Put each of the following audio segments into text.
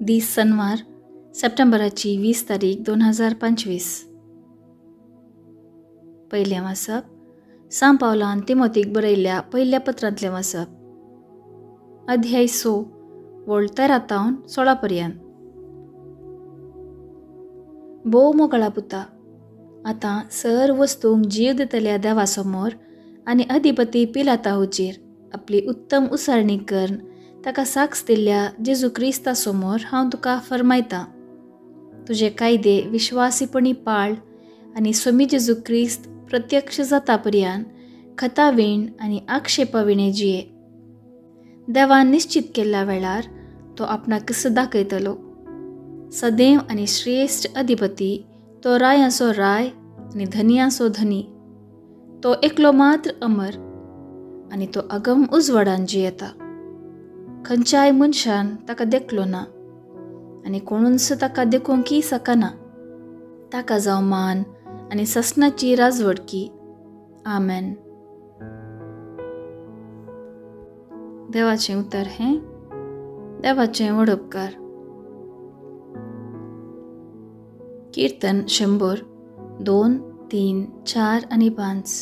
दीस सनवार सप्टेंबराची 20 तारीख 2025. पयलें वाचप सांव पावलान तिमोतीक बरयल्ल्या पयल्या पत्रांतलें वाचप. अध्याय 6 वोळ 13 तावन 16 पर्यंत. भोव मोगळा पुता, आतां सर वस्तूंक जीव दितल्या देवा समोर आनी अधिपती पिलाताहुचेर आपली उत्तम उसारणी करून ताका साक्ष दिल्ल्या जेजू क्रिस्ता समोर हांव तुका फरमायतां, तुजे कायदे विश्वासीपणी पाळ आनी स्वामी जेजू क्रिस्त प्रत्यक्ष जाता पर्यंत खतावीण आनी आक्षेपाविणे जिये. देवान निश्चित केल्ल्या वेळार तो आपणाक दाखयतलो. सदैव आनी श्रेश्ठ अधिपती तो रायांचो राय आनी धनियांचो धनी, तो एकलो मात्र अमर आनी तो अगम उजवाडान जियेता. खंयच्याय मनशान ताका देखलो ना आनी कोणूच ताका देखूंकय शकना. ताका जावं मान आनी ससनाची राजवटकी. आमेन. देवाचें उतर हें देवाचें वडोपकार. कीर्तन 100 2, 3, 4 आनी 5.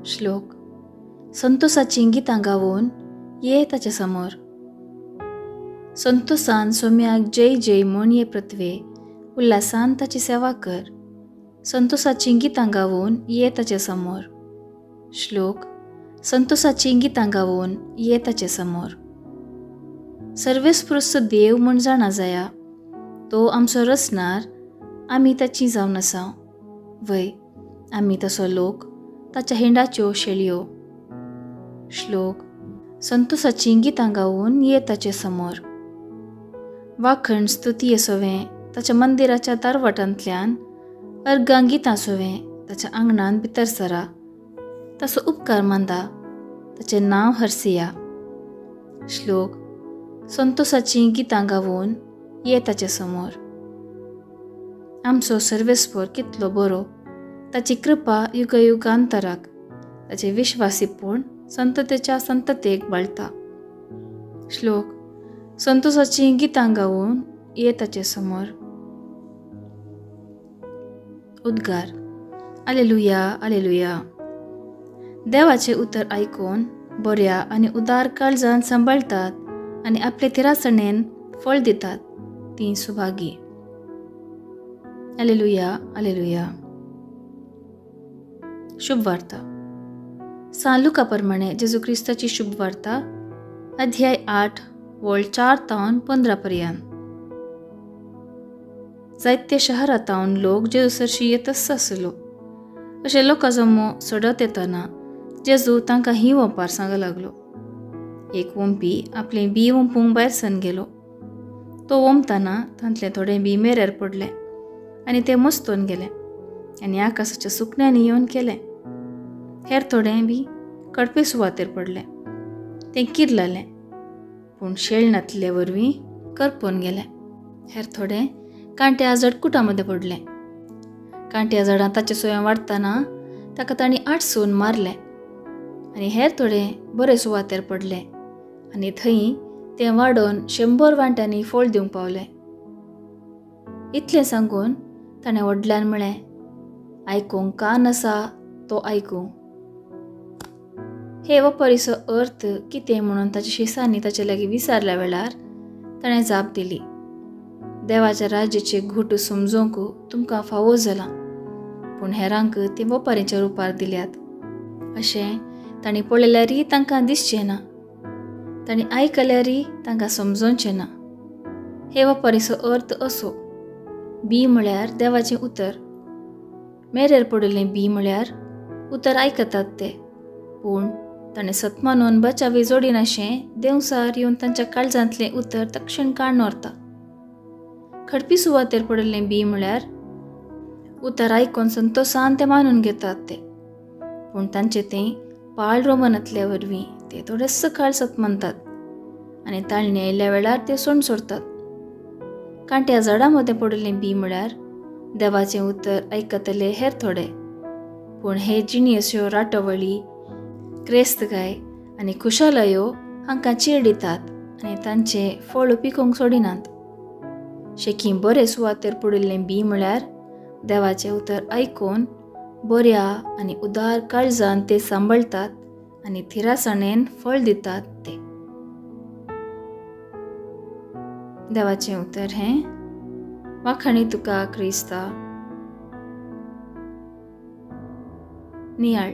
श्लोक. संतोषाचीं गितां गावून ये ताचे समोर. संतोषान सोम्याक जय जय म्हूण ये पृथ्वे, उल्हासान ताची सेवा कर. संतोषाचीं गितां गावून ये ताचे समोर. श्लोक. संतोषाचीं गितां गावून ये ताचे समोर. सर्वेस्पृस्त देव म्हूण जाणा जाया, तो आमचो रचणार, आमी ताची जावन आसा. वय आमी तसो लोक, ताच्या हिंडाच्यो शेळयो. श्लोक. संतोषाचीं गितां गावून ये ताचे समोर. वाखण स्तुती सोवें ताच्या मंदिराच्या दारवटांतल्यान, अर्गां गितां सोवें ताच्या आंगणान भितर सरा. ताचो उपकार मानता, ताचें नांव हरसिया. श्लोक. संतोषाचीं गितां गावून ये ताचे समोर. आमचो सर्वेस्पर कितलो बरो, ताची कृपा युगयुगांतराक, ताचे विश्वासीपण संततेच्या संततेक बाळता. श्लोक. संतोषाचीं गितां गावून ये ताचे समोर. उद्गार. आलेलुया, आलेलुया. देवाचें उतर आयकून बऱ्या आनी उदार काळजान सांबाळटात आनी आपले थिरासणेन फळ दितात तीं सुभागी. आलेलुया, आलेलुया. शुभ वार्ता. सांव लुका प्रमाणे जेजू क्रिस्ताची शुभ वार्ता, अध्याय 8 वोळ 4 तावन 15 पर्यंत. जायते शहरांतावन लोक जेजू सरशी येतच आसलो. अशे लोकां जमो सडत येतना जेजू तांकां ही वंपार सांग लागलो. एक वंपी आपलें बी वंपूंक भायर सरून गेलो. तो वंपतना तांतलें थोडें बी मेरेर पडलें आनी तें मस्तून गेलें आनी आकाशाच्या सुकण्यांनी येवन केलें. हेर थोडें बी कडपे सुवातेर पडलें, तें किरलालें, पूण शेळ नातले वरवीं करपून गेलें. हेर थोडें कांट्या झडकुटां मदें पडलें. कांट्या झाडां ताचे सोयां वाडटना ताका तांणी आटसून मारलें आनी हेर थोडें बरे सुवातेर पडलें आनी थंय तें वाडोवन 100 वांट्यांनी फळ दिवंक पावलें. इतलें सांगून ताणें व्हडल्यान म्हळें, आयकूंक कान आसा तो आयकूं. हे वपरीचो अर्थ कितें म्हणून ताच्या शिसांनी ताचे लागीं विचारल्या वेळार ताणें जाप दिली, देवाच्या राज्याचे घूट समजूंक तुमकां फावो जालां, पूण हेरांक ते वपारीच्या रुपार दिल्यात. अशें तांणी पळयल्यारय तांकां दिसचें ना, तांणी आयकल्यारय तांकां समजोवचें ना. हे वपारीचो अर्थ असो, बी म्हळ्यार देवाचें उतर. मेरेर पडिल्लें बी म्हळ्यार उतर आयकतात ते, पूण ताणें सतमानून बचावी जोडिनाशें देंवसार येवन तांच्या काळजांतलें उतर तक्षण काडून व्हरता. खडपी सुवातेर पडिल्लें बी म्हळ्यार उतर आयकून संतोषान ते मानून घेतात ते, पूण तांचें तें पाळ रोमनांतल्या वरवीं ते थोडेच काळ सतमानतात आनी ताळणी आयिल्ल्या वेळार ते सोंड सोडतात. कांट्या झाडां मदें पडिल्लें बी म्हळ्यार देवाचें उतर आयकतले हेर थोडे, पूण हे जिणयेच्यो राटवळी, क्रेस्तगाय आनी खुशालयो हांकां चेड दितात आनी तांचे फळ पिकोवंक सोडिनात. शेकी बरे सुवातेर पडिल्लें बी म्हळ्यार देवाचें उतर आयकून बऱ्या आनी उदार काळजान ते सांबाळटात आनी थिरासाणेन फळ दितात ते. देवाचें उतर हें वाखाणी तुका क्रिस्ता. नियाळ.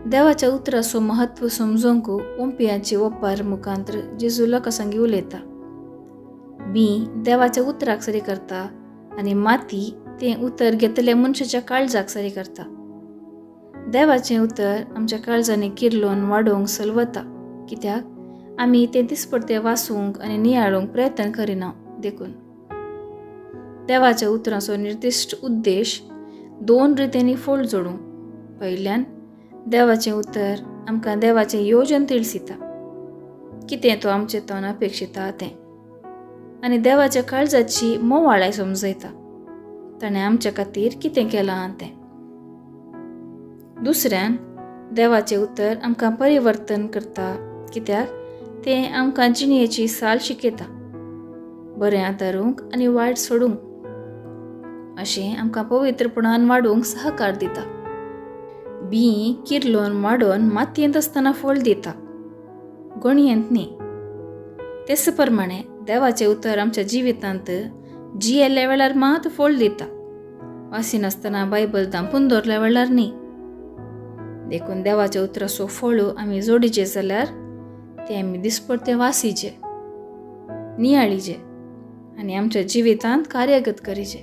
देवाच्या उतराचो म्हत्व समजूंक ओंपयांची ओपार मुखांत्र जेजू लोकां संगी उलयता. बी देवाच्या उतराक सरी करता आनी माती तें उतर घेतल्या मनशाच्या काळजाक सरी करता. देवाचें उतर आमच्या काळजांनी किर्लोन वाडोवंक सलवता, कित्याक आमी तें दिसपडतें वाचूंक आनी नियाळूंक प्रयत्न करिना. देखून देवाच्या उतराचो निर्दिश्ट उद्देश दोन रितींनी फळ जोडूंक. पयल्यान देवाचें उतर आमकां देवाचें योजन तिळसिता, कितें तो आमचें तोंड अपेक्षिता तें, आनी देवाच्या काळजाची मोवाळाय समजयता, ताणें आमच्या खातीर कितें केलां तें. दुसऱ्यान देवाचें उतर आमकां परिवर्तन करता, कित्याक तें आमकां जिणेची साल शिकयता, बरें आदारूंक आनी वायट सोडूंक, अशें आमकां पवित्रपणान वाडोवंक सहकार दिता. बी किर्लोन वाडोवन मातयेंत आसतना फळ दिता, गोणयेंत न्ही. तेच प्रमाणे देवाचें उतर आमच्या जिवितांत जियेल्ल्या वेळार मात फळ दिता, वासिनासतना बायबल धांपून दवरल्या वेळार न्ही. देखून देवाच्या उतराचो फळ आमी जोडीचे जाल्यार तें आमी दिसपडतें वासीचे, नियाळीचे आनी आमच्या जिवितांत कार्यगत करीचे.